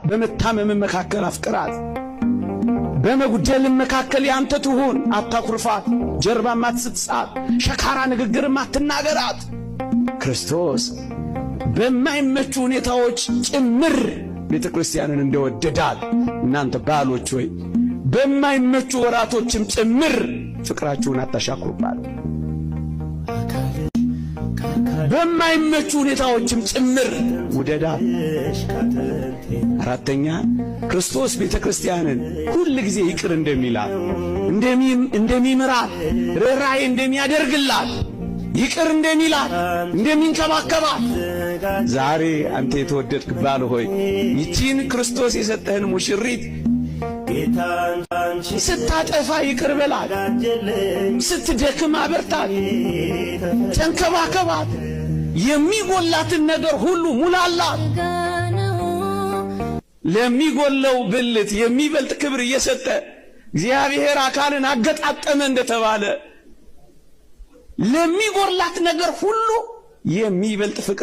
በመታመም መካከል አፍቅራት። በመጉደልም መካከል ያንተ ትሁን። አታኩርፋት፣ ጀርባም አትስጣት፣ ሸካራ ንግግርም አትናገራት። ክርስቶስ በማይመቹ ሁኔታዎች ጭምር ቤተ ክርስቲያንን እንደወደዳት እናንተ ባሎች ሆይ በማይመቹ ወራቶችም ጭምር ፍቅራችሁን አታሻክሩባት። በማይመቹ ሁኔታዎችም ጭምር ውደዳት። አራተኛ፣ ክርስቶስ ቤተ ክርስቲያንን ሁል ጊዜ ይቅር እንደሚላት፣ እንደሚምራት፣ ርኅራኄ እንደሚያደርግላት፣ ይቅር እንደሚላት፣ እንደሚንከባከባት፣ ዛሬ አንተ የተወደድክ ባል ሆይ ይቺን ክርስቶስ የሰጠህን ሙሽሪት ስታጠፋ ይቅር በላት፣ ስትደክም አበርታት፣ ተንከባከባት፣ የሚጎላትን ነገር ሁሉ ሙላላት። ለሚጎለው ብልት የሚበልጥ ክብር እየሰጠ እግዚአብሔር አካልን አገጣጠመ እንደተባለ ለሚጎላት ነገር ሁሉ የሚበልጥ ፍቅር